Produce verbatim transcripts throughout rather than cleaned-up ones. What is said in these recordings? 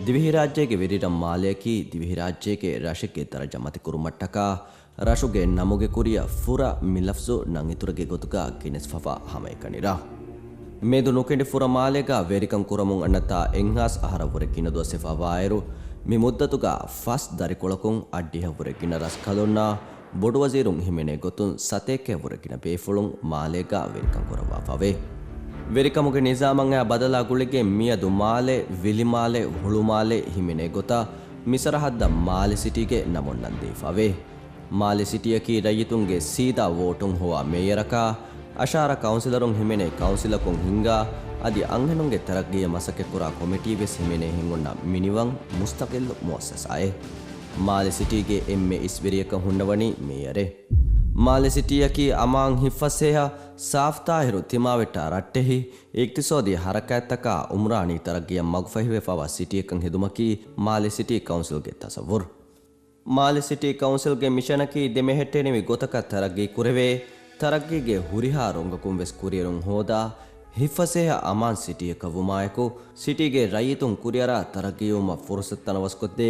ދިވެހިރާއްޖޭގެ ވެރިރަށް މާލެއަކީ ދިވެހިރާއްޖޭގެ ރަށެއްގެ ދަރަޖަ މަތިކުރުމަށްޓަކާ، ރަށުގެ ނަމުގެ ކުރިއަށް ފުރަ މި ލަފްޒު ނަން އިތުރުގެ ގޮތުގަ ގެނެސްފަވާ ހަމައެކަނި ރަށް. މެދު ނުކެނޑި ފުރަ މާލޭގަ ވެރިކަން ކުރަމުން އަންނަތާ އެއްހާސް އަހަރަށްވުރެ ގިނަ ދުވަސް ވެފަވާއިރު، މި މުއްދަތުގަ ފަސް ދަރިކޮޅަކުން އަށްޑިހަށްވުރެ ގިނަ ރަސްކަލުންނާ ބޮޑުވަޒީރުން ހިމެނޭ ގޮތުން ސަތޭކައަށްވުރެ ގިނަ ބޭފުޅުން މާލޭގަ ވެރިކަން ކުރައްވާފަވޭ. ވެރިކަމުގެ ނިޒާމަށް އައި ބަދަލާ ގުޅިގެން މިއަދު މާލެ، ވިލިމާލެ، ހުޅުމާލެ ހިމެނޭ ގޮތަށް މި ސަރަހައްދަށް މާލެ ސިޓީގެ ނަމުން ނަން ދީފަވޭ. މާލެ ސިޓީއަކީ ރައްޔިތުންގެ ސީދާ ވޯޓުން ހޮވާ މޭޔަރަކާ، އަށާރަ ކައުންސިލަރުން ހިމެނޭ ކައުންސިލަކުން ހިންގާ، އަދި އަންހެނުންގެ ތަރައްގީއަށް މަސައްކަތްކުރާ ކޮމިޓީ ވެސް ހިމެނޭ ހިންގުންނަ މިނިވަން މުސްތަގިއްލު މުއައްސަސާއެއް. މާލެ ސިޓީގެ އެންމެ އިސްވެރިޔަކަށް ހުންނަވަނީ މޭޔަރެއް. މާލެ ސިޓީއަކީ އަމާން ހިތްފަސޭހަ، ސާފްތާހިރު ތިމާވެއްޓާ ރައްޓެހި، އިޤްތިޞާދީ ހަރަކާތްތަކާ އުމްރާނީ ތަރައްގީއަށް މަގުފަހިވެފަވާ ސިޓީއެއްކަން ހެދުމަކީ މާލެ ސިޓީ ކައުންސިލްގެ ތަޞައްވުރު. މާލެ ސިޓީ ކައުންސިލްގެ މިޝަނަކީ ދެމެހެއްޓެނިވި ގޮތަކަށް ތަރައްގީ ކުރެވޭ، ތަރައްގީގެ ހުރިހާ ރޮނގަކުން ވެސް ކުރިއެރުން ހޯދާ، ހިތްފަސޭހަ އަމާން ސިޓީއަކަށް ވުމާއެކު، ސިޓީގެ ރައްޔިތުން ކުރިއަރާ ތަރައްގީވުމަށް ފުރުޞަތު ތަނަވަސްކޮށްދޭ،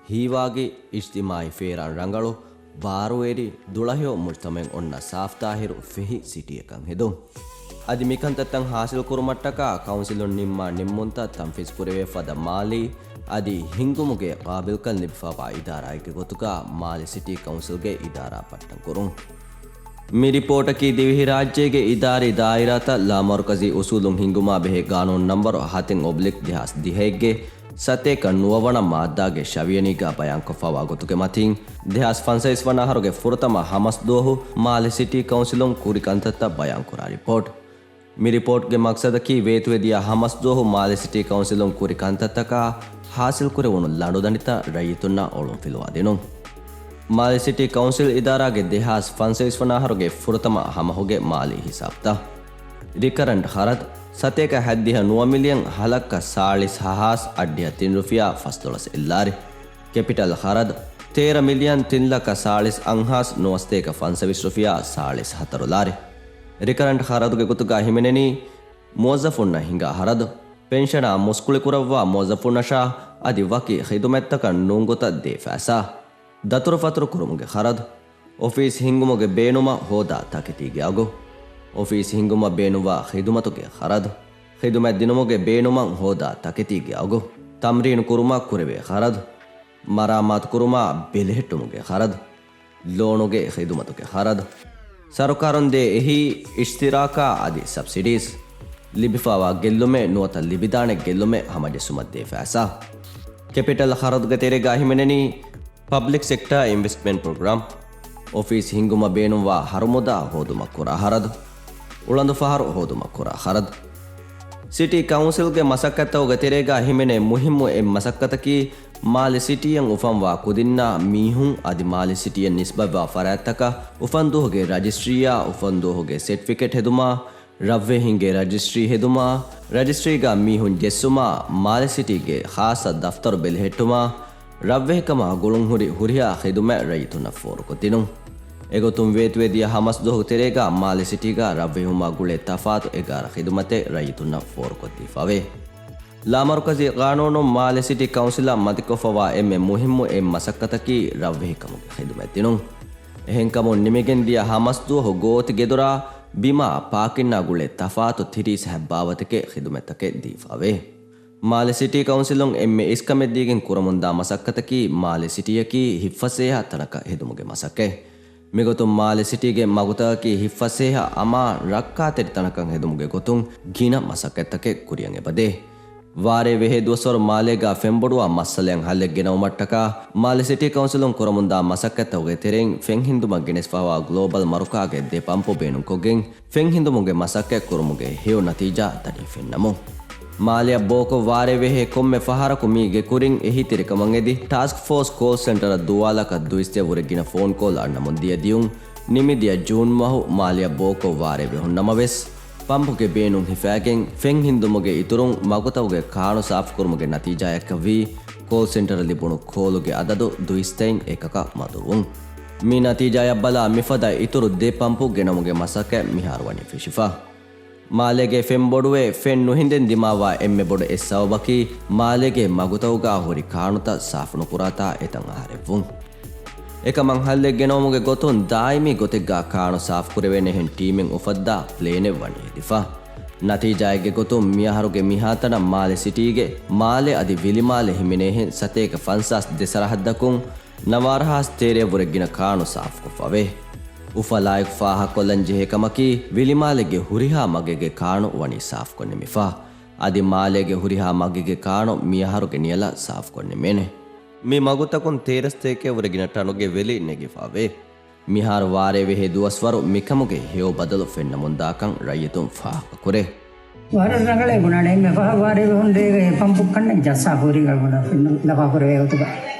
ހީވާގި، އިޖްތިމާޢީ ފޭރާން ރަނގަޅު، ބާރުވެރި، ދުޅަހެޔޮ މުޖްތަމަޢެއް އޮންނަ ސާފްތާހިރު ފެހި ސިޓީއަކަށް ހެދުން. އަދި މިކަންތައްތައް ހާސިލްކުރުމަށްޓަކާ ކައުންސިލުން ނިންމާ ނިންމުންތައް ތަންފީޒްކުރެވޭ ފަދަ މާލީ އަދި ހިންގުމުގެ ޤާބިލްކަން ލިބިފަވާ އިދާރާއެއްގެ ގޮތުގަ މާލެ ސިޓީ ކައުންސިލްގެ އިދާރާ ބައްޓަންކުރުން. މި ރިޕޯޓަކީ ދިވެހިރާއްޖޭގެ އިދާރީ ދާއިރާތައް ލާމަރުކަޒީ އުސޫލުން ހިންގުމާ ބެހޭ ގާނޫނު ނަންބަރު ހަތެއް އޮބްލިކް ދެހާސް ދިހައެއްގެ ސަތޭކަ ނުވަވަނަ މާއްދާގެ ޝަވިޔަނީގަ ބަޔާންކޮށްފަވާ ގޮތުގެ މަތިން، ދެހާސް ފަންސަވީސް ވަނަ އަހަރުގެ ފުރަތަމަ ހަމަސް ދުވަހު މާލެ ސިޓީ ކައުންސިލުން ކުރި ކަންތައްތައް ބަޔާންކުރާ ރިޕޯޓް. މި ރިޕޯޓްގެ މަޤްޞަދަކީ ވޭތުވެދިޔަ ހަމަސް ދުވަހު މާލެ ސިޓީ ކައުންސިލުން ކުރި ކަންތައްތަކާ ހާސިލްކުރެވުނު ލަނޑުދަނޑިތައް ރައްޔިތުންނަށް އޮޅުންފިލުވާދިނުން. މާލެ ސިޓީ ކައުންސިލް އިދާރާގެ ދެހާސް ފަންސަވީސް ވަނަ އަހަރުގެ ފުރަތަމަ ހަމަހުގެ މާލީ ހިސާބުތައް. ރިކަރަންޓް ޚަރަދު، ސަތޭކަ ހަތްދިހަ ނުވަ މިލިއަން ހަލައްކަ ސާޅީސް ހަހާސް އަށްޑިހަ ތިން ރުފިޔާ ފަސްދޮޅަސް އެއްލާރި. ކެޕިޓަލް ޚަރަދު، ތޭރަ މިލިއަން ތިން ލަކަ ސާޅީސް އަށްހާސް ނުވަސަތޭކަ ފަންސަވީސް ރުފިޔާ ސާޅީސް ހަތަރު ލާރި. ރިކަރަންޓް ޚަރަދުގެ ގޮތުގަ ހިމެނެނީ، މުވައްޒަފުންނަށް ހިނގާ ޚަރަދު، ޕެންޝަނާ މުސްކުޅިކުރައްވާ މުވައްޒަފުންނަށާ އަދި ވަކި ޚިދުމަތްތަކަށް ނޫންގޮތަށް ދޭ ފައިސާ، ދަތުރުފަތުރު ކުރުމުގެ ޚަރަދު، އޮފީސް ހިންގުމުގެ ބޭނުމަށް ހޯދާ ތަކެތީގެ އަގު، އޮފީސް ހިންގުމަށް ބޭނުންވާ ޚިދުމަތުގެ ޚަރަދު، ޚިދުމަތް ދިނުމުގެ ބޭނުމަށް ހޯދާ ތަކެތީގެ އަގު، ތަމްރީނު ކުރުމަށް ކުރެވޭ ޚަރަދު، މަރާމާތު ކުރުމާ ބެލެހެއްޓުމުގެ ޚަރަދު، ލޯނުގެ ޚިދުމަތުގެ ޚަރަދު، ސަރުކާރުން ދޭ އެހީ އިޝްތިރާކާ އަދި ސަބްސިޑީސް، ލިބިފައިވާ ގެއްލުމެއް ނުވަތަ ލިބިދާނެ ގެއްލުމެއް ހަމަޖެއްސުމަށް ދޭ ފައިސާ. ކެޕިޓަލް ޚަރަދުގެ ތެރޭގަ ހިމެނެނީ، ޕަބްލިކް ސެކްޓާ އިންވެސްޓްމަންޓް ޕްރޮގްރާމް، އޮފީސް ހިންގުމަށް ބޭނުންވާ ހަރުމުދާ ހޯދުމަށް ކުރާ ޚަރަދު، އުޅަނދު ފަހަރު ހޯދުމަށް ކުރާ ޚަރަދު. ސިޓީ ކައުންސިލްގެ މަސައްކަތްތަކުގެ ތެރޭގަ ހިމެނޭ މުހިއްމު އެއް މަސައްކަތަކީ، މާލެ ސިޓީއަށް އުފަންވާ ކުދިންނާ މީހުން އަދި މާލެ ސިޓީއަށް ނިސްބަތްވާ ފަރާތްތަކަށް އުފަންދުވަހުގެ ރަޖިސްޓްރީއާ އުފަންދުވަހުގެ ސެޓްފިކެޓް ހެދުމާ، ރަށްވެހިންގެ ރަޖިސްޓްރީ ހެދުމާ، ރަޖިސްޓްރީގަ މީހުން ޖެއްސުމާ، މާލެ ސިޓީގެ ޚާއްޞަ ދަފްތަރު ބެލެހެއްޓުމާ، ރަށްވެހިކަމާ ގުޅުންހުރި ހުރިހާ ޚިދުމަތް ރައްޔިތުންނަށް ފޯރުކޮށްދިނުން. އެގޮތުން ވޭތުވެދިޔަ ހަމަސް ދުވަހު ތެރޭގަ މާލެ ސިޓީގަ ރަށްވެހުމާ ގުޅޭ ތަފާތު އެގާރަ ޚިދުމަތެއް ރައްޔިތުންނަށް ފޯރުކޮށްދީފަވޭ. ލާމަރުކަޒީ ޤާނޫނުން މާލެ ސިޓީ ކައުންސިލަށް މަތިކޮށްފަވާ އެންމެ މުހިއްމު އެއް މަސައްކަތަކީ ރަށްވެހިކަމުގެ ޚިދުމަތް ދިނުން. އެހެންކަމުން ނިމިގެން ދިޔަ ހަމަސް ދުވަހު ގޯތި ގެދޮރާ ބިމާ ޕާކިންނާ ގުޅޭ ތަފާތު ތިރީސް ހަތް ބާވަތެކޭ ޚިދުމަތްތަކެއް ދީފަވޭ. މާލެ ސިޓީ ކައުންސިލުން އެންމެ އިސްކަމެއް ދީގެން ކުރަމުންދާ މަސައްކަތަކީ މާލެ ސިޓީއަކީ ހިތްފަސޭހަ ތަނަކަށް ހެދުމުގެ މަސައްކަތް. މިގޮތުން މާލެ ސިޓީގެ މަގުތަކަކީ ހިތްފަސޭހަ އަމާ ރައްކާތެރި ތަނަކަށް ހެދުމުގެ ގޮތުން ގިނަ މަސައްކަތްތަކެއް ކުރިއަށް އެބަދޭ. ވާރޭ ވެހޭ ދުވަސްވަރު މާލޭގަ ފެންބޮޑުވާ މައްސަލައިން ހައްލެއް ގެނައުމަށްޓަކާ، މާލެ ސިޓީ ކައުންސިލުން ކުރަމުންދާ މަސައްކަތްތަކުގެ ތެރެއިން ފެން ހިންދުމަށް ގެނެސްފައިވާ ގްލޯބަލް މަރުކާގެ ދެ ޕަމްޕު ބޭނުންކޮށްގެން، ފެން ހިންދުމުގެ މަސައްކަތް ކުރުމުގެ ހެޔޮ ނަތީޖާ ދަނީ ފެންނަމުން. މާލެއަށް ބޯކޮށް ވާރޭ ވެހޭ ކޮންމެ ފަހަރަކު މީގެ ކުރިން އެހީތެރިކަމަށް އެދި، ޓާސްކް ފޯސް ކޯލް ސެންޓަރަށް ދުވާލަކަށް ދުއިސައްތަ ވުރެ ގިނަ ފޯން ކޯލް އަންނަމުން ދިޔަ ދިޔުން، ނިމިދިޔަ ޖޫން މަހު މާލެއަށް ބޯކޮށް ވާރޭ ވެހުން ނަމަވެސް، ޕަމްޕުގެ ބޭނުން ހިފައިގެން ފެން ހިންދުމުގެ އިތުރުން މަގުތަކުގެ ކާނު ސާފުކުރުމުގެ ނަތީޖާއަކަށްވީ، ކޯލް ސެންޓަރަށް ލިބުނު ކޯލުގެ އަދަދު ދުއިސައްތައިން އެކަކަށް މަދުވުން. މި ނަތީޖާއަށް ބަލާ މިފަދަ އިތުރު ދެ ޕަމްޕު ގެނަމުގެ މަސައްކަތް މިހާރު ވަނީ ފެށިފަ. މާލޭގެ ފެން ބޮޑުވެ، ފެން ނުހިނދެން ދިމާވާ އެންމެ ބޮޑު އެއް ސަބަބަކީ، މާލޭގެ މަގުތަކުގަ ހުރި ކާނުތައް ސާފުނުކުރާތާ އެތަން އަހަރެއްވުން. އެކަމަށް ހައްލެއް ގެނައުމުގެ ގޮތުން ދާއިމީ ގޮތެއްގަ ކާނު ސާފުކުރެވޭނެހެން ޓީމެއް އުފައްދާ ޕްލޭނެއް ވަނީ ހެދިފަ. ނަތީޖާއެއްގެ ގޮތުން މިއަހަރުގެ މިހާތަނަށް މާލެ ސިޓީގެ މާލެ އަދި ވިލިމާލެ ހިމެނޭހެން ސަތޭކަ ފަންސާސް ދެ ސަރަހައްދަކުން ނަވާރަ ހާސް ތޭރައަށްވުރެ ގިނަ ކާނު ސާފުކޮށްފަވޭ. އުފަލާއެކު ފާހަގަކޮށްލަން ޖެހޭ ކަމަކީ، ވިލިމާލެގެ ހުރިހާ މަގެއްގެ ކާނު ވަނީ ސާފުކޮށްނިމިފަ. އަދި މާލޭގެ ހުރިހާ މަގެއްގެ ކާނު މިއަހަރުގެ ނިޔަލަށް ސާފުކޮށްނިމޭނެ. މި މަގުތަކުން ތޭރަ ސަތޭކައަށްވުރެ ގިނަ ޓަނުގެ ވެލި ނެގިފަވޭ. މިހާރު ވާރޭ ވެހޭ ދުވަސްވަރު މިކަމުގެ ހެޔޮ ބަދަލު ފެންނަމުންދާކަން ރައްޔިތުން ފާހަގަކުރޭ. ވަރަށް ރަނގަޅޭ ބުނާނެ. އެންމެ ފަހަށް ވާރޭ ވެހުން ދޭގަ އެ ޕަމްޕު ކަންނެ ޖައްސާ ހުރީގަ ބުނާ ފެންނަ ލަފާކުރެވޭ ގޮތުގަ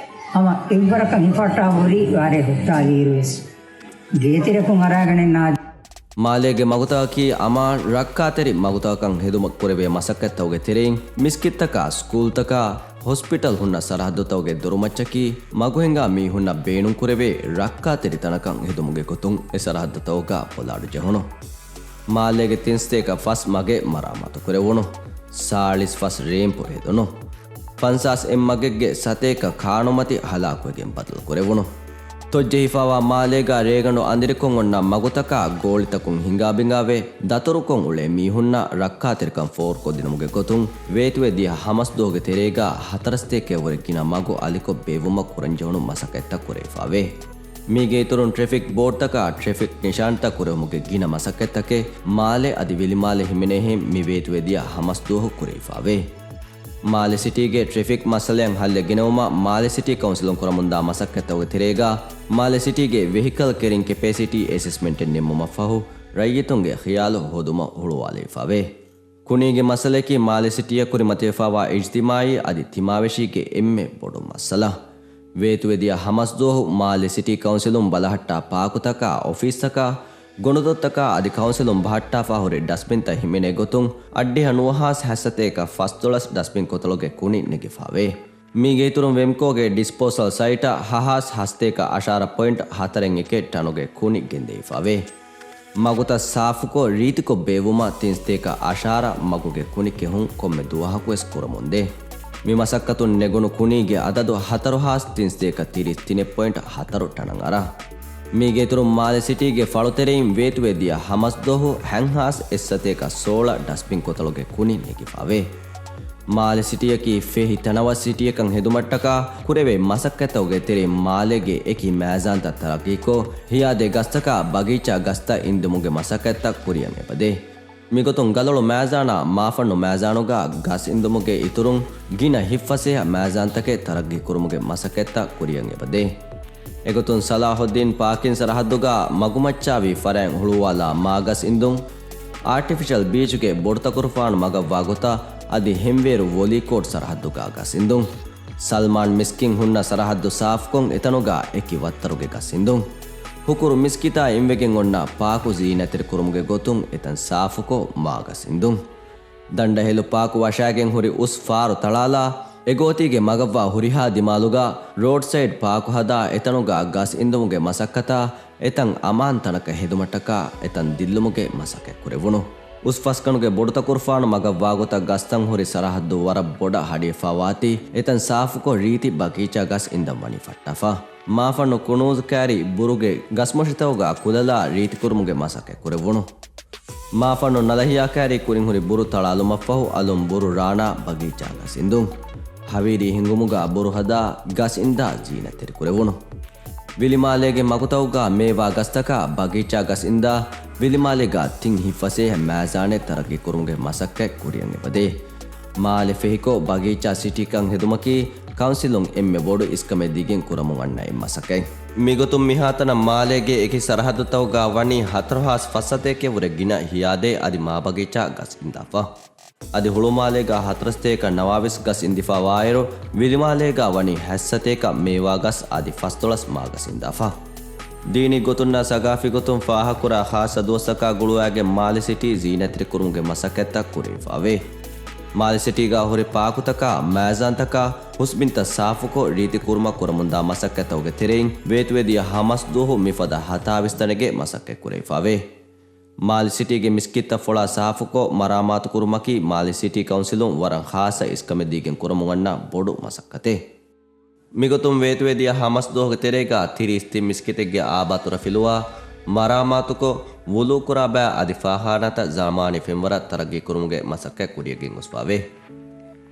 ހަމަ އެއްވަރަކަށް ހިފައްޓާ ހުރީ ވާރޭ ހުއްޓާލިއިރުވެސް. ގޭތެރެކުން އަރާގަނެންނާ. މާލޭގެ މަގުތަކަކީ އަމާން ރައްކާތެރި މަގުތަކަކަށް ހެދުމަށް ކުރެވޭ މަސައްކަތްތަކުގެ ތެރެއިން، މިސްކިތްތަކާ، ސްކޫލްތަކާ، ހޮސްޕިޓަލް ހުންނަ ސަރަހައްދުތަކުގެ ދޮރުމައްޗަކީ، މަގުހިނގާ މީހުންނަށް ބޭނުންކުރެވޭ ރައްކާތެރި ތަނަކަށް ހެދުމުގެ ގޮތުން އެ ސަރަހައްދުތަކުގަ ޕޮލާޑު ޖެހުނު. މާލޭގެ ތިން ސަތޭކަ ފަސް މަގެއް މަރާމާތު ކުރެވުނު. ސާޅީސް ފަސް ރޭމްޕު ހެދުނު. ފަންސާސް އެއް މަގެއްގެ ސަތޭކަ ކާނުމަތި ހަލާކުވެގެން ބަދަލުކުރެވުނު. ތޮއްޖެހިފައިވާ މާލޭގަ ރޭގަނޑު އަނދިރިކޮށް އޮންނަ މަގުތަކާ ގޯޅިތަކުން ހިނގާބިނގާވެ، ދަތުރުކޮށް އުޅޭ މީހުންނަށް ރައްކާތެރިކަން ފޯރުކޮށްދިނުމުގެ ގޮތުން، ވޭތުވެ ދިޔަ ހަމަސް ދުވަހުގެ ތެރޭގަ ހަތަރަ ސަތޭކައަށްވުރެ ގިނަ މަގު އަލިކޮށް ބޭއްވުމަށް ކުރަންޖެހުނު މަސައްކަތްތައް ކުރެވިފަވޭ. މީގެ އިތުރުން ޓްރެފިކް ބޯޑްތަކާ ޓްރެފިކް ނިޝާންތައް ކުރެވުމުގެ ގިނަ މަސައްކަތްތަކެއް މާލެ އަދި ވިލިމާލެ ހިމެނޭހެން މި ވޭތުވެ ދިޔަ ހަމަސް ދުވަހު ކުރެވިފަވޭ. މާލެ ސިޓީގެ ޓްރެފިކް މައްސަލައަށް ހައްލެއް ގެނައުމަށް މާލެ ސިޓީ ކައުންސިލުން ކުރަމުންދާ މަސައްކަތްތަކުގެ ތެރޭގަ، މާލެ ސިޓީގެ ވެހިކަލް ކެރިން ކެޕޭސިޓީ އެސެސްމަންޓެއް ނިންމުމަށްފަހު، ރައްޔިތުންގެ ޚިޔާލު ހޯދުމަށް ހުޅުވާލެވިފަވޭ. ކުނީގެ މައްސަލަޔަކީ މާލެ ސިޓީއަށް ކުރިމަތިވެފައިވާ އިޖްތިމާޢީ އަދި ތިމާވެށީގެ އެންމެ ބޮޑު މައްސަލަ. ވޭތުވެދިޔަ ހަމަސްދުވަހު މާލެ ސިޓީ ކައުންސިލުން ބަލަހައްޓާ ޕާކުތަކާ، އޮފީސްތަކާ، ގޮނޑުދޮށްތަކާ އަދި ކައުންސިލުން ބަހައްޓާފަ ހުރި ޑަސްބިންތައް ހިމެނޭ ގޮތުން، އަށްޑިހަ ނުވަހާސް ހަސަތޭކަ ފަސްދޮޅަސް ޑަސްބިން ކޮތަޅުގެ ކުނި ނެގިފަވޭ. މީގެ އިތުރުން ވެމްކޯގެ ޑިސްޕޯސަލް ސައިޓަށް ހަހާސް ހަސަތޭކަ އަށާރަ ޕޮއިންޓް ހަތަރެއް އެކެއް ޓަނުގެ ކުނި ގެންދެވިފަވޭ. މަގުތައް ސާފުކޮށް، ރީތިކޮށް ބޭއްވުމަށް ތިން ސަތޭކަ އަށާރަ މަގުގެ ކުނި ކެހުން ކޮންމެ ދުވަހަކުވެސް ކުރަމުންދޭ. މި މަސައްކަތުން ނެގުނު ކުނީގެ އަދަދު ހަތަރު ހާސް ތިން ސަތޭކަ ތިރީސް ތިނެއް ޕޮއިންޓް ހަތަރު ޓަނަށް އަރާ. މީގެ އިތުރުން މާލެ ސިޓީގެ ފަޅުތެރެއިން ވޭތުވެ ދިޔަ ހަމަސް ދުވަހު ހަތް ހާސް އެއް ސަތޭކަ ސޯޅަ ޑަސްބިން ކޮތަޅުގެ ކުނި ނެގިފަވޭ. މާލެ ސިޓީއަކީ ފެހި ތަނަވަސް ސިޓީއަކަށް ހެދުމަށްޓަކާ ކުރެވޭ މަސައްކަތްތަކުގެ ތެރެއިން މާލޭގެ އެކި މައިޒާންތައް ތަރައްގީކޮށް، ހިޔާދޭ ގަސްތަކާ ބަގީޗާ ގަސްތައް އިންދުމުގެ މަސައްކަތްތައް ކުރިއަށް އެބަދޭ. މިގޮތުން ގަލޮޅު މައިޒާނާ މާފަންނު މައިޒާނުގަ ގަސް އިންދުމުގެ އިތުރުން ގިނަ ހިތްފަސޭހަ މައިޒާންތަކެއް ތަރައްގީ ކުރުމުގެ މަސައްކަތްތައް ކުރިއަށް އެބަދޭ. އެގޮތުން ސަލާހުއްދީން ޕާކިން ސަރަހައްދުގަ މަގުމައްޗާވީ ފަރާތް ހުޅުވާލާ މާގަސް އިންދުން، އާޓިފިޝަލް ބީޗުގެ ބޮޑުތަކުރުފާނު މަގަށްވާ ގޮތަށް އަދި ހެންވޭރު ވޮލީކޯޓް ސަރަހައްދުގަ ގަސް އިންދުން. ސަލްމާން މިސްކިތް ހުންނަ ސަރަހައްދު ސާފުކޮށް އެތަނުގަ އެކި ވައްތަރުގެ ގަސް އިންދުން. ހުކުރު މިސްކިތާ އިންވެގެން އޮންނަ ޕާކު ޒީނަތްތެރިކުރުމުގެ ގޮތުން އެތަން ސާފުކޮށް މާގަސް އިންދުން. ދަނޑަހެލު ޕާކު ވަށާގެން ހުރި އުސް ފާރު ތަޅާލާ، އެގޯތީގެ މަގަށްވާ ހުރިހާ ދިމާލުގަ ރޯޑްސައިޑް ޕާކު ހަދާ އެތަނުގަ ގަސް އިންދުމުގެ މަސައްކަތާ އެތަން އަމާން ތަނަކަށް ހެދުމަށްޓަކާ އެތަން ދިއްލުމުގެ މަސައްކަތް ކުރެވުނު. އުސް ފަސްގަނޑުގެ ބޮޑުތަކުރުފާނު މަގަށްވާ ގޮތަށް ގަސްތައް ހުރި ސަރަހައްދު ވަރަށް ބޮޑަށް ހަޑިއެފާވާތީ، އެތަން ސާފުކޮށް ރީތި ބަގީޗާ ގަސް އިންދަން ވަނީ ފައްޓާފަ. މާފަންނު ކުނޫޒު ކާރި ބުރުގެ ގަސްމޮށިތަކުގަ ކުލަލާ ރީތިކުރުމުގެ މަސައްކަތް ކުރެވުނު. މާފަންނު ނަލަހިޔާ ކާރި ކުރިން ހުރި ބުރު ތަޅާލުމަށްފަހު އަލުން ބުރު ރާނާ ބަގީޗާ ގަސް އިންދުން. ހަވީރީ ހިނގުމުގަ ބުރު ހަދާ ގަސް އިންދާ ޒީނަތްތެރިކުރެވުނު. ވިލިމާލޭގެ މަގުތަކުގަ މޭވާ ގަސްތަކާ ބަގީޗާ ގަސް އިންދާ، ވިލިމާލޭގަ ތިން ހިތްފަސޭހަ މައިޒާނެއް ތަރައްގީ ކުރުމުގެ މަސައްކަތް ކުރިއަށް އެބަދޭ. މާލެ ފެހިކޮށް، ބަގީޗާ ސިޓީކަން ހެދުމަކީ، ކައުންސިލުން އެންމެ ބޮޑު އިސްކަމެއް ދިގެން ކުރަމުން އަންނަ އެއް މަސައްކަތް. މިގޮތުން މިހާތަނަށް މާލޭގެ އެކި ސަރަހައްދުތަކުގަ ވަނީ ހަތަރު ހާސް ފަސް ސަތޭކައަށްވުރެ ގިނަ ހިޔާދޭ އަދި މާބަގީޗާ ގަސް އިންދާފަ. އަދި ހުޅުމާލޭގަ ހަތަރު ސަތޭކަ ނަވާވީސް ގަސް އިންދިފަ ވާއިރު، ވިލިމާލޭގަ ވަނީ ހަތް ސަތޭކަ މޭވާ ގަސް އަދި ފަސްދޮޅަސް މާގަސް އިންދާފަ. ދީނީ ގޮތުންނާ ސަގާފީ ގޮތުން ފާހަގަކުރާ ޚާއްޞަ ދުވަސްތަކާ ގުޅުވާގެން މާލެ ސިޓީ ޒީނަތްތެރިކުރުމުގެ މަސައްކަތްތައް ކުރެވިފަވޭ. މާލެ ސިޓީގަ ހުރި ޕާކުތަކާ، މައިޒާންތަކާ، ހުސްބިންތައް ސާފުކޮށް، ރީތިކުރުމަށް ކުރަމުންދާ މަސައްކަތްތަކުގެ ތެރެއިން، ވޭތުވެދިޔަ ހަމަސް ދުވަހު މިފަދަ ހަތާވީސް ތަނެއްގެ މަސައްކަތް ކުރެވިފަވޭ. މާލެ ސިޓީގެ މިސްކިތްތައް ފޮޅާ ސާފުކޮށް މަރާމާތުކުރުމަކީ މާލެ ސިޓީ ކައުންސިލުން ވަރަށް ޚާއްޞަ އިސްކަމެއް ދީގެން ކުރަމުން އަންނަ ބޮޑު މަސައްކަތެއް. މިގޮތުން ވޭތުވެދިޔަ ހަމަސް ދުވަހުގެ ތެރޭގަ ތިރީސް ތިން މިސްކިތެއްގެ އާބާތުރަ ފިލުވާ، މަރާމާތުކޮށް، ވުޟޫ ކުރާބައި އަދި ފާޚާނާތައް ޒަމާނީ ފެންވަރަށް ތަރައްގީ ކުރުމުގެ މަސައްކަތް ކުރިއަށް ގެންގޮސްފާވޭ.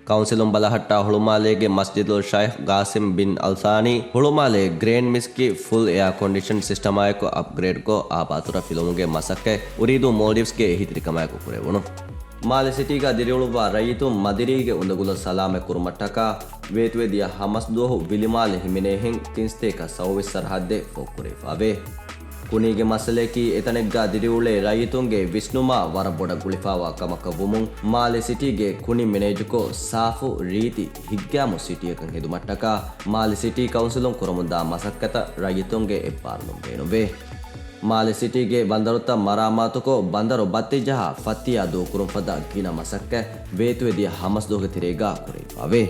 ކައުންސިލުން ބަލަހައްޓާ ހުޅުމާލޭގެ މަސްޖިދުލް ޝައިޚް ގާސިމް ބިން އަލް ސާނީ، ހުޅުމާލޭ ގްރޭންޑް މިސްކިތް ފުލް އެއާ ކޮންޑިޝަން ސިސްޓަމާއެކު އަޕްގްރޭޑްކޮށް އާބާތުރަ ފިލުވުމުގެ މަސައްކަތް އުރީދޫ މޯލްޑިވްސްގެ އެހީތެރިކަމާއެކު ކުރެވުނު. މާލެ ސިޓީގަ ދިރިއުޅުއްވާ ރައްޔިތުން މަދިރީގެ އުނދަގުލަށް ސަލާމަތް ކުރުމަށްޓަކާ، ވޭތުވެދިޔަ ހަމަސް ދުވަހު ވިލިމާލެ ހިމެނޭހެން ތިން ސަތޭކަ ސައުވީސް ސަރަހައްދެއް ފޯރުކުރެވިފާވޭ. ކުނީގެ މައްސަލަޔަކީ އެތަނެއްގަ ދިރިއުޅޭ ރައްޔިތުންގެ ވިސްނުމާ ވަރަށް ބޮޑަށް ގުޅިފާވާ ކަމަކަށް ވުމުން، މާލެ ސިޓީގެ ކުނި މެނޭޖުކޮށް، ސާފު، ރީތި، ހިތްގައިމު ސިޓީއަކަށް ހެދުމަށްޓަކާ، މާލެ ސިޓީ ކައުންސިލުން ކުރަމުންދާ މަސައްކަތަށް ރައްޔިތުންގެ އެއްބާރުލުން ބޭނުންވޭ. މާލެ ސިޓީގެ ބަނދަރުތައް މަރާމާތުކޮށް، ބަނދަރު ބައްތި ޖަހާ ފައްތިޔާ ދޫކުރުން ފަދަ ގިނަ މަސައްކަތް ވޭތުވެދިޔަ ހަމަސް ދުވަހުގެ ތެރޭގަ ކުރެވިފާވޭ.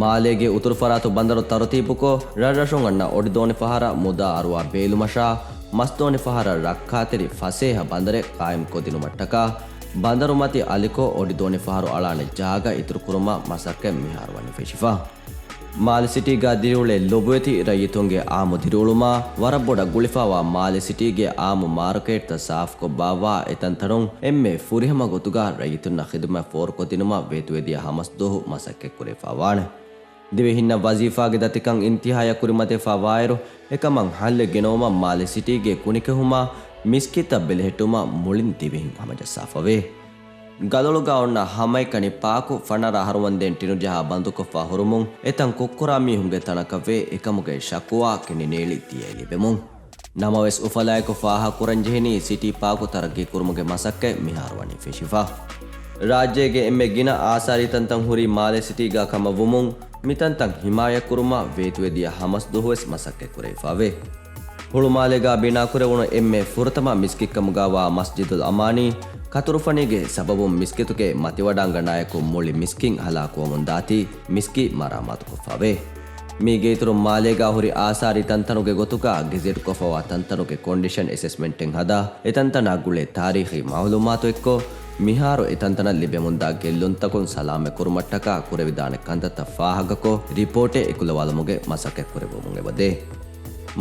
މާލޭގެ އުތުރު ފަރާތު ބަނދަރު ތަރުތީބުކޮށް، ރަށްރަށުން އަންނަ އޮޑިދޯނި ފަހަރަށް މުދާ އަރުވާ ބޭލުމަށާ، މަސްދޯނި ފަހަރަށް ރައްކާތެރި ފަސޭހަ ބަނދަރެއް ޤާއިމްކޮށްދިނުމަށްޓަކާ، ބަނދަރުމަތި އަލިކޮށް، އޮޑިދޯނި ފަހަރު އަޅާނެ ޖާގަ އިތުރުކުރުމަށް މަސައްކަތް މިހާރު ވަނީ ފެށިފަ. މާލެ ސިޓީގަ ދިރިއުޅޭ ލޮބުވެތި ރައްޔިތުންގެ އާއްމު ދިރިއުޅުމާ، ވަރަށް ބޮޑަށް ގުޅިފާވާ މާލެ ސިޓީގެ އާއްމު މާރކޭޓްތައް ސާފުކޮށް ބާއްވާ އެތަންތަނުން އެންމެ ފުރިހަމަ ގޮތުގަ ރައްޔިތުންނަށް ޚިދުމަތް ފޯރުކޮށްދިނުމަށް ވޭތުވެދިޔަ ހަމަސް ދުވަހު މަސައްކަތްކުރެވިފާވާނެ. ދިވެހިންނަށް ވަޒީފާގެ ދަތިކަން އިންތިހާޔަށް ކުރިމަތިވެފާވާއިރު، އެކަމަށް ހައްލެއް ގެނައުމަށް މާލެ ސިޓީގެ ކުނިކެހުމާ މިސްކިތްތައް ބެލެހެއްޓުމަށް މުޅިން ދިވެހިން ހަމަޖައްސާފަވޭ. ގަލޮޅުގަ އޮންނަ ހަމައެކަނި ޕާކު ފަނަރަ އަހަރުވަންދެން ޓިނުޖަހާ ބަންދުކޮށްފަ ހުރުމުން، އެތަން ކުށްކުރާ މީހުންގެ ތަނަކަށްވޭ އެކަމުގެ ޝަކުވާ ކެނޑިނޭޅި ދިޔައެއް ލިބެމުން. ނަމަވެސް، އުފަލާއެކު ފާހަގަކުރަންޖެހެނީ ސިޓީ ޕާކު ތަރައްގީކުރުމުގެ މަސައްކަތް މިހާރު ވަނީ ފެށިފަ. ރާއްޖޭގެ އެންމެ ގިނަ އާސާރީ ތަންތަން ހުރީ މާލެ ސިޓީގަ ކަމަށްވުމުން، މިތަންތަން ހިމާޔަތްކުރުމަށް ވޭތުވެދިޔަ ހަމަސް ދުވަހުވެސް މަސައްކަތް ކުރެވިފަވޭ. ހުޅުމާލޭގަ ބިނާކުރެވުނު އެންމެ ފުރަތަމަ މިސްކިތްކަމުގަވާ މަސްޖިދުލް އަމާނީ، ކަތުރުފަނީގެ ސަބަބުން މިސްކިތުގެ މަތިވަޑާނގަނޑާއެކު މުޅި މިސްކިތް ހަލާކުވަމުންދާތީ، މިސްކިތް މަރާމާތުކޮށްފަވޭ. މީގެއިތުރުން މާލޭގަ ހުރި އާސާރީ ތަންތަނުގެ ގޮތުގަ ގެޒެޓްކޮށްފަވާ ތަންތަނުގެ ކޮންޑިޝަން އެސެސްމެންޓެއް ހަދާ، އެތަންތަނާ ގުޅޭ ތާރީޚީ މައުލޫމާތު އެއްކޮށް، މިހާރު އެތަންތަނަށް ލިބެމުންދާ ގެއްލުންތަކުން ސަލާމަތްކުރުމަށްޓަކާ ކުރެވިދާނެ ކަންތައްތައް ފާހަގަކޮށް، ރިޕޯޓެއް އެކުލަވާލުމުގެ މަސައްކަތް ކުރެއްވުމުން އެބަދޭ.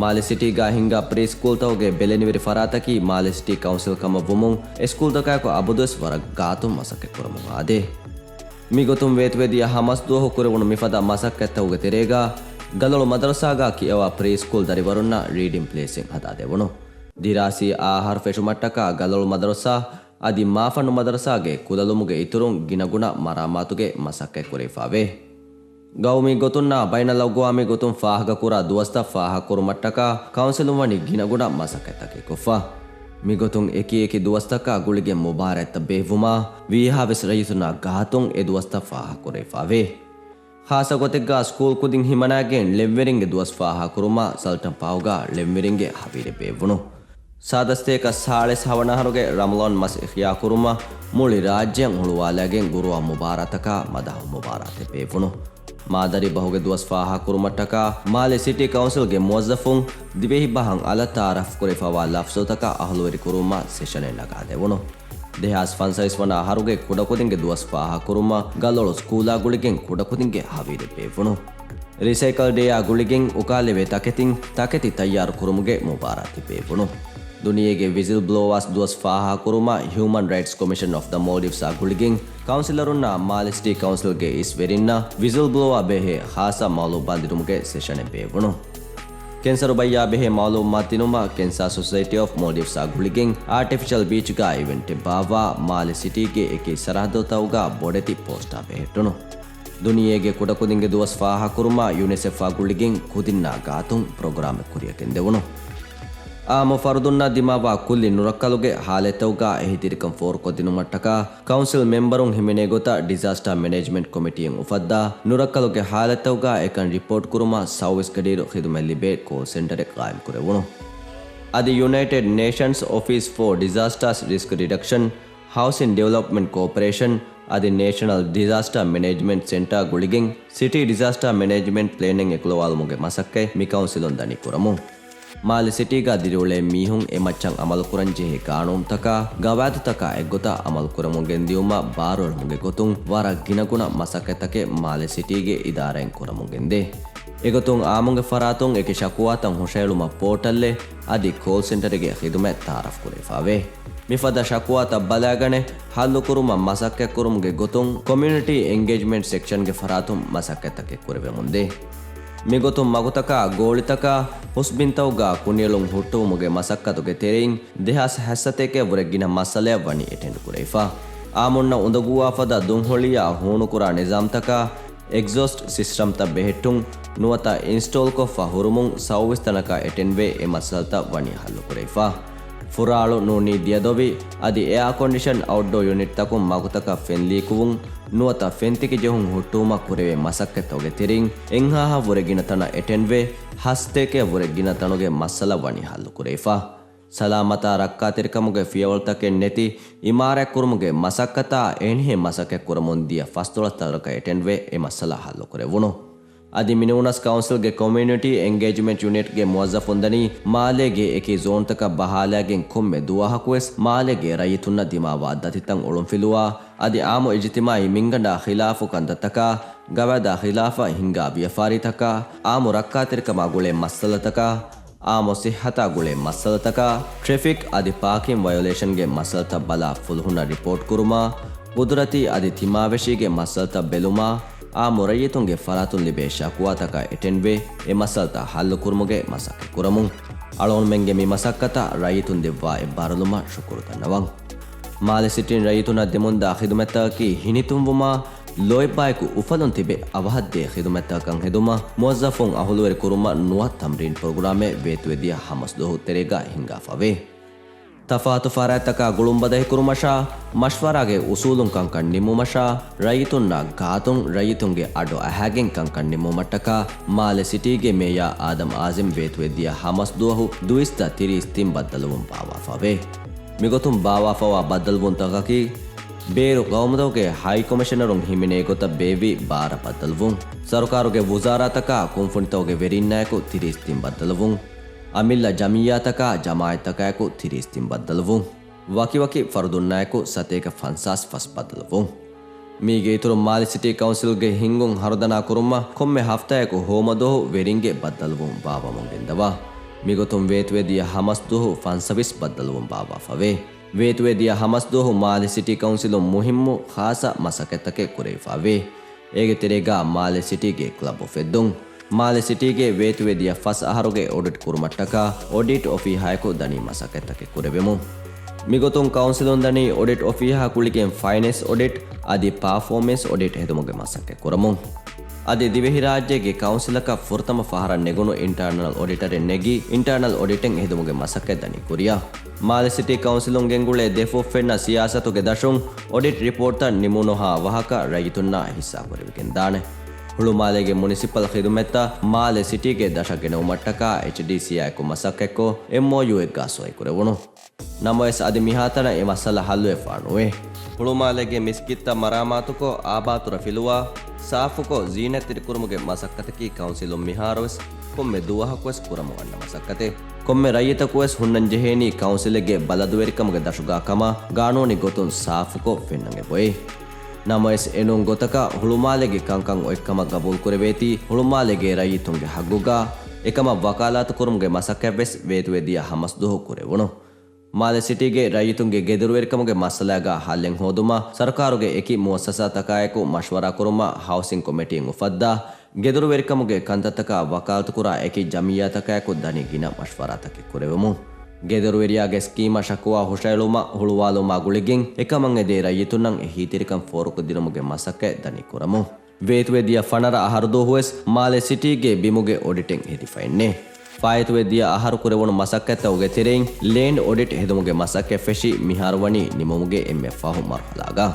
މާލެ ސިޓީގަ ހިންގާ ޕްރީ ސްކޫލްތަކުގެ ބެލެނިވެރި ފަރާތަކީ މާލެ ސިޓީ ކައުންސިލް ކަމަށްވުމުން، އެ ސްކޫލްތަކާއެކު އަބަދުވެސް ވަރަށް ގާތުން މަސައްކަތްކުރަމުން އާދޭ. މިގޮތުން ވޭތުވެދިޔަ ހަމަސް ދުވަހު ކުރެވުނު މިފަދަ މަސައްކަތްތަކުގެ ތެރޭގަ، ގަލޮޅު މަދަރުސާގަ ކިޔަވާ ޕްރީ ސްކޫލް ދަރިވަރުންނަށް ރީޑިން ޕްލޭސްއެއް ހަދާދެވުނު. ދިރާސީ އާހަރު ފެށުމަށްޓަކާ ގަލޮޅު މަދަރުސާ އަދި މާފަންނު މަދަރުސާގެ ކުލަލުމުގެ އިތުރުން ގިނަގުނަ މަރާމާތުގެ މަސައްކަތް ކުރެވިފަވޭ. ގައުމީ ގޮތުންނާ ބައިނަލްއަގުވާމީ ގޮތުން ފާހަގަކުރާ ދުވަސްތައް ފާހަގަކުރުމަށްޓަކާ ކައުންސިލުން ވަނީ ގިނަގުނަ މަސައްކަތްތަކެއް ކޮށްފަ. މިގޮތުން އެކި އެކި ދުވަސްތަކާ ގުޅިގެން މުބާރާތްތައް ބޭއްވުމާ، ވީހާވެސް ރައްޔިތުންނާ ގާތުން އެ ދުވަސްތައް ފާހަގަކުރެވިފަވޭ. ޚާއްޞަ ގޮތެއްގަ ސްކޫލް ކުދިން ހިމަނާގެން ޅެންވެރިންގެ ދުވަސް ފާހަގަކުރުމަށް ސަލްޓަން ޕާހުގަ ޅެންވެރިންގެ ހަވީރެއް ބޭއްވުނު. ސާދަ ސަތޭކަ ސާޅީސް ހަވަނަ އަހަރުގެ ރަމަޟާން މަސް އިޙްޔާކުރުމަށް މުޅި ރާއްޖެއަށް ހުޅުވާލައިގެން ގުރުއާ މުބާރާތަކާ މަދަހު މުބާރާތެއް ބޭއްވުނު. މާދަރީ ބަހުގެ ދުވަސް ފާހަގަކުރުމަށްޓަކާ މާލެ ސިޓީ ކައުންސިލްގެ މުވައްޒަފުން ދިވެހި ބަހަށް އަލަށް ތައާރަފް ކުރެވިފަވާ ލަފްޒުތަކަށް އަހުލުވެރިކުރުވުމަށް ސެޝަނެއް ނަގާދެވުނު. ދެހާސް ފަންސަވީސް ވަނަ އަހަރުގެ ކުޑަކުދިންގެ ދުވަސް ފާހަގަކުރުމަށް ގަލޮޅު ސްކޫލާ ގުޅިގެން ކުޑަކުދިންގެ ހަވީރެއް ބޭއްވުނު. ރިސައިކަލް ޑޭއާ ގުޅިގެން އުކާލެވޭ ތަކެތިން ތަކެތި ތައްޔާރު ކުރުމުގެ މުބާރާތެއް ބޭއްވުނު. ދުނިޔޭގެ ވިޒިލް ބްލޯވާސް ދުވަސް ފާހަގަކުރުމަށް ހިއުމަން ރައިޓްސް ކޮމިޝަން އޮފް ދަ މޯލްޑިވްސްއާ ގުޅިގެން ކައުންސިލަރުންނާ މާލެ ސިޓީ ކައުންސިލްގެ އިސް ވެރިންނަށް ވިޒިލް ބްލޯއާ ބެހޭ ޚާއްޞަ މައުލޫމް ބަންދިނުމުގެ ސެޝަނެއް ބޭއްވުނު. ކެންސަރު ބައްޔާ ބެހޭ މައުލޫމާތު ދިނުމަށް ކެންސާ ސޮސައިޓީ އޮފް މޯލްޑިވްސްއާ ގުޅިގެން އާޓިފިޝަލް ބީޗްގަ އިވެންޓެއް ބާއްވާ މާލެ ސިޓީގެ އެކި ސަރަހައްދުތަކުގަ ބޮޑެތި ޕޯސްޓާ ބެހެއްޓުނު. ދުނިޔޭގެ ކުޑަކުދިންގެ ދުވަސް ފާހަގަކުރުމަށް ޔުނިސެފްއާ ގުޅިގެން ކުދިންނާ ގާތުން ޕްރޮގްރާމެއް ކުރިއަށް ގެންދެވުނު. އާއްމު ފަރުދުންނަށް ދިމާވާ ކުއްލި ނުރައްކަލުގެ ހާލަތްތަކުގަ އެހީތެރިކަން ފޯރުކޮށްދިނުމަށްޓަކާ ކައުންސިލް މެމްބަރުން ހިމެނޭ ގޮތަށް ޑިޒާސްޓާ މެނޭޖްމަންޓް ކޮމިޓީއެއް އުފައްދާ، ނުރައްކަލުގެ ހާލަތްތަކުގަ އެކަން ރިޕޯޓް ކުރުމަށް ސައުވީސް ގަޑިއިރު ޚިދުމަތް ލިބޭ ކޯލް ސެންޓަރެއް ޤާއިމްކުރެވުނު. އަދި ޔުނައިޓެޑް ނޭޝަންސް އޮފީސް ފޯ ޑިޒާސްޓާސް ރިސްކް ރިޑަކްޝަން، ހައުސިން ޑިވެލޮޕްމަންޓް ކޯޕަރޭޝަން އަދި ނޭޝަނަލް ޑިޒާސްޓާ މެނޭޖްމަންޓް ސެންޓާ ގުޅިގެން ސިޓީ ޑިޒާސްޓާ މެނޭޖްމަންޓް ޕްލޭނެއް އެކުލަވާލުމުގެ މަސައްކަތް މި ކައުންސިލުން ދަނީ ކުރަމުން. މާލެ ސިޓީގަ ދިރިއުޅޭ މީހުން އެމައްޗަށް އަމަލުކުރަންޖެހޭ ގާނޫނުތަކާ، ގަވާއިދުތަކާ އެއްގޮތަށް އަމަލުކުރަމުން ގެންދިއުމަށް ބާރުއެޅުމުގެ ގޮތުން ވަރަށް ގިނަގުނަ މަސައްކަތްތަކެއް މާލެ ސިޓީގެ އިދާރާއިން ކުރަމުން ގެންދޭ. އެގޮތުން އާއްމުގެ ފަރާތުން އެކި ޝަކުވާތައް ހުށައެޅުމަށް ޕޯޓަލްއެއް އަދި ކޯލް ސެންޓަރެއްގެ ޚިދުމަތް ތައާރަފް ކުރެވިފައެވެ. މިފަދަ ޝަކުވާތައް ބަލާގަނެ، ހައްލުކުރުމަށް މަސައްކަތްކުރުމުގެ ގޮތުން ކޮމިއުނިޓީ އެންގޭޖްމަންޓް ސެކްޝަންގެ ފަރާތުން މަސައްކަތްތަކެއް ކުރެވެމުންދޭ. މިގޮތުން މަގުތަކާ، ގޯޅިތަކާ، ހުސްބިންތަކުގަ ކުނިއެޅުން ހުއްޓުވުމުގެ މަސައްކަތުގެ ތެރެއިން ދެހާސް ހައްސަތޭކައަށްވުރެ ގިނަ މައްސަލައެއް ވަނީ އެޓެންޑް ކުރެވިފަ. އާއްމުންނަށް އުނދަގޫވާ ފަދަ ދުންހޮޅިއާ ހޫނުކުރާ ނިޒާމްތަކާ، އެގްޒޯސްޓް ސިސްޓަމްތައް ބެހެއްޓުން ނުވަތަ އިންސްޓޯލްކޮށްފަ ހުރުމުން ސައުވީސް ތަނަކަށް އެޓެންޑްވެ އެ މައްސަލަތައް ވަނީ ހައްލުކުރެވިފަ. ފުރާޅު ނޫނީ ދިޔަދޮވި އަދި އެއާކޮންޑިޝަން އައުޓްޑޯ ޔުނިޓްތަކުން މަގުތަކަށް ފެން ލީކުވުން ނުވަތަ ފެންތިކި ޖެހުން ހުއްޓުވުމަށް ކުރެވޭ މަސައްކަތްތަކުގެ ތެރެއިން އެއްހާހަށްވުރެ ގިނަ ތަނަށް އެޓެންޑްވެ، ހައްސަތޭކައަށްވުރެ ގިނަ ތަނުގެ މައްސަލަ ވަނީ ހައްލުކުރެވިފަ. ސަލާމަތާ ރައްކާތެރިކަމުގެ ފިޔަވަޅުތަކެއް ނެތި އިމާރާތްކުރުމުގެ މަސައްކަތާ އެހެނިހެން މަސައްކަތްކުރަމުން ދިޔަ ފަސްދޮޅަސް ތަނަކަށް އެޓެންޑްވެ އެ މައްސަލަ ހައްލުކުރެވުނު. އަދި މިނޫނަސް ކައުންސިލްގެ ކޮމިއުނިޓީ އެންގޭޖްމަންޓް ޔުނިޓްގެ މުވައްޒަފުން ދަނީ މާލޭގެ އެކި ޒޯންތަކަށް ބަހާލާގެން ކޮންމެ ދުވަހަކުވެސް މާލޭގެ ރައްޔިތުންނަށް ދިމާވާ ދަތިތައް އޮޅުންފިލުވާ، އަދި އާއްމު އިޖްތިމާއީ މިންގަނޑާ ޚިލާފު ކަންތައްތަކާ، ގަވާއިދާ ޚިލާފަށް ހިންގާ ވިޔަފާރިތަކާ، އާއްމު ރައްކާތެރިކަމާ ގުޅޭ މައްސަލަތަކާ، އާއްމު ސިއްހަތާ ގުޅޭ މައްސަލަތަކާ، ޓްރެފިކް އަދި ޕާކިން ވަޔޮލޭޝަންގެ މައްސަލަތައް ބަލާ ފުލުހުންނަށް ރިޕޯޓް ކުރުމާ، ގުދުރަތީ އަދި ތިމާވެށީގެ މައްސަލަތައް ބެލުމާ، އާއްމު ރައްޔިތުންގެ ފަރާތުން ލިބޭ ޝަކުވާތަކަށް އެޓެންޑްވެ، އެ މައްސަލަތައް ހައްލުކުރުމުގެ މަސައްކަތް ކުރަމުން. އަޅުގަނޑުމެންގެ މި މަސައްކަތަށް ރައްޔިތުން ދެއްވާ އެއްބާރުލުމަށް ޝުކުރު ދަންނަވަން. މާލެ ސިޓީން ރައްޔިތުންނަށް ދެމުންދާ ޚިދުމަތްތަކަކީ ހިނިތުންވުމާ، ލޯތްބާއެކު އުފަލުން ތިބެ އަވަހަށްދޭ ޚިދުމަތްތަކަކަށް ހެދުމަށް، މުވައްޒަފުން އަހުލުވެރި ކުރުމަށް ނުވަތަ ތަމްރީން ޕްރޮގްރާމެއް ވޭތުވެދިޔަ ހަމަސްދުވަހު ތެރޭގަ ހިންގާފަވޭ. ތަފާތު ފަރާތްތަކާ ގުޅުންބަދަހިކުރުމަށާ، މަޝްވަރާގެ އުސޫލުން ކަންކަން ނިމުމަށާ، ރައްޔިތުންނާ ގާތުން ރައްޔިތުންގެ އަޑު އަހާގެން ކަންކަން ނިމުމަށްޓަކާ، މާލެ ސިޓީގެ މޭޔާ އާދަމް އާޒިމް ވޭތުވެދިޔަ ހަމަސްދުވަހު ދުއިސައްތަ ތިރީސް ތިން ބައްދަލުވުން ބާއްވާފަވޭ. މިގޮތުން ބާއްވާފަވާ ބައްދަލުވުންތަކަކީ، ބޭރު ގައުމުތަކުގެ ހައި ކޮމިޝަނަރުން ހިމެނޭ ގޮތަށް ބޭއްވި ބާރަ ބައްދަލުވުން، ސަރުކާރުގެ ވުޒާރާތަކާ ކުންފުނިތަކުގެ ވެރިންނާއެކު ތިރީސް ތިން ބައްދަލުވުން، އަމިއްލަ ޖަމިއްޔާތަކާ ޖަމާއަތްތަކާއެކު ތިރީސް ތިން ބައްދަލުވުން، ވަކިވަކި ފަރުދުންނާއެކު ސަތޭކަ ފަންސާސް ފަސް ބައްދަލުވުން. މީގެ އިތުރުން މާލެ ސިޓީ ކައުންސިލްގެ ހިންގުން ހަރުދަނާ ކުރުމަށް ކޮންމެ ހަފްތާއެކު ހޯމަދުވަހު ވެރިންގެ ބައްދަލުވުން ބާއްވަމުން ގެންދަވާ. މިގޮތުން ވޭތުވެދިޔަ ހަމަސްދުވަހު ފަންސަވީސް ބައްދަލުވުން ބާއްވާފަވޭ. ވޭތުވެދިޔަ ހަމަސްދުވަހު މާލެ ސިޓީ ކައުންސިލުން މުހިއްމު ޚާއްޞަ މަސައްކަތްތަކެއް ކުރެވިފަވޭ. އޭގެ ތެރޭގަ މާލެ ސިޓީގެ ކްލަބު ފެއްދުން، މާލެ ސިޓީގެ ވޭތުވެދިޔަ ފަސް އަހަރުގެ އޮޑިޓް ކުރުމަށްޓަކާ އޮޑިޓް އޮފީހާއެކު ދަނީ މަސައްކަތްތަކެއް ކުރެވެމުން. މިގޮތުން ކައުންސިލުން ދަނީ އޮޑިޓް އޮފީހާ ގުޅިގެން ފައިނޭންސް އޮޑިޓް އަދި ޕާފޯމެންސް އޮޑިޓް ހެދުމުގެ މަސައްކަތް ކުރަމުން. އަދި ދިވެހިރާއްޖޭގެ ކައުންސިލަކަށް ފުރަތަމަ ފަހަރަށް ނެގުނު އިންޓާނަލް އޮޑިޓަރެއް ނެގި، އިންޓާނަލް އޮޑިޓެއް ހެދުމުގެ މަސައްކަތް ދަނީ ކުރިއަށް. މާލެ ސިޓީ ކައުންސިލުން ގެންގުޅޭ ދެފުށްފެންނަ ސިޔާސަތުގެ ދަށުން އޮޑިޓް ރިޕޯޓްތައް ނިމުނުހާ ވާހަކަ ރައްޔިތުންނާ ހިއްސާކުރެވިގެންދާނެ. ހުޅުމާލޭގެ މުނިސިޕަލް ޚިދުމަތްތައް މާލެ ސިޓީގެ ދަށަށް ގެނައުމަށްޓަކާ އެޗްޑީސީއާ އެކު މަސައްކަތްކޮށް، އެމްއޯޔޫއެއްގާ ސޮއިކުރެވުނު. ނަމަވެސް އަދި މިހާތަނަށް އެ މައްސަލަ ހައްލުވެފާނުވޭ. ހުޅުމާލޭގެ މިސްކިތްތައް މަރާމާތުކޮށް، އާބާތުރަ ފިލުވާ، ސާފުކޮށް، ޒީނަތްތެރިކުރުމުގެ މަސައްކަތަކީ ކައުންސިލުން މިހާރުވެސް ކޮންމެ ދުވަހަކުވެސް ކުރަމުން އަންނަ މަސައްކަތެއް. ކޮންމެ ރައްޔިތަކުވެސް ހުންނަންޖެހޭނީ ކައުންސިލެއްގެ ބަލަދުވެރިކަމުގެ ދަށުގާ ކަމަށް ގާނޫނީ ގޮތުން ސާފުކޮށް ފެންނަން އެބައޮތް. ނަމަވެސް އެނޫން ގޮތަކަށް ހުޅުމާލޭގެ ކަންކަން އޮތްކަމަށް ގަބޫލުކުރެވޭތީ، ހުޅުމާލޭގެ ރައްޔިތުންގެ ހައްގުގާ އެކަމަށް ވަކާލާތުކުރުމުގެ މަސައްކަތްވެސް ވޭތުވެދިޔަ ހަމަސްދުވަހު ކުރެވުނު. މާލެ ސިޓީގެ ރައްޔިތުންގެ ގެދޮރުވެރިކަމުގެ މައްސަލާގާ ހައްލެއް ހޯދުމަށް ސަރުކާރުގެ އެކި މުއައްސަސާތަކާއެކު މަޝްވަރާކުރުމަށް ހައުސިން ކޮމިޓީން އުފައްދާ، ގެދޮރުވެރިކަމުގެ ކަންތައްތަކާ ވަކާލަތުކުރާ އެކި ޖަމިއްޔާތަކާއެކު ދަނީ ގިނަ މަޝްވަރާތަކެއް ކުރެވެމުން. ގެދޮރުވެރިޔާގެ ސްކީމަށް ޝަކުވާ ހުށައެޅުމަށް ހުޅުވާލުމާ ގުޅިގެން އެކަމަށް އެދޭ ރައްޔިތުންނަށް އެހީތެރިކަން ފޯރުކޮށްދިނުމުގެ މަސައްކަތް ދަނީ ކުރަމުން. ވޭތުވެދިޔަ ފަނަރަ އަހަރުދުވަހުވެސް މާލެ ސިޓީގެ ބިމުގެ އޮޑިޓެއް ހެދިފައެއްނެއް. ފާއިތުވެދިޔަ އަހަރު ކުރެވުނު މަސައްކަތްތަކުގެ ތެރެއިން ލޭންޑް އޮޑިޓް ހެދުމުގެ މަސައްކަތް ފެށި މިހާރު ވަނީ ނިމުމުގެ އެންމެ ފަހު މަރުހަލާގަ.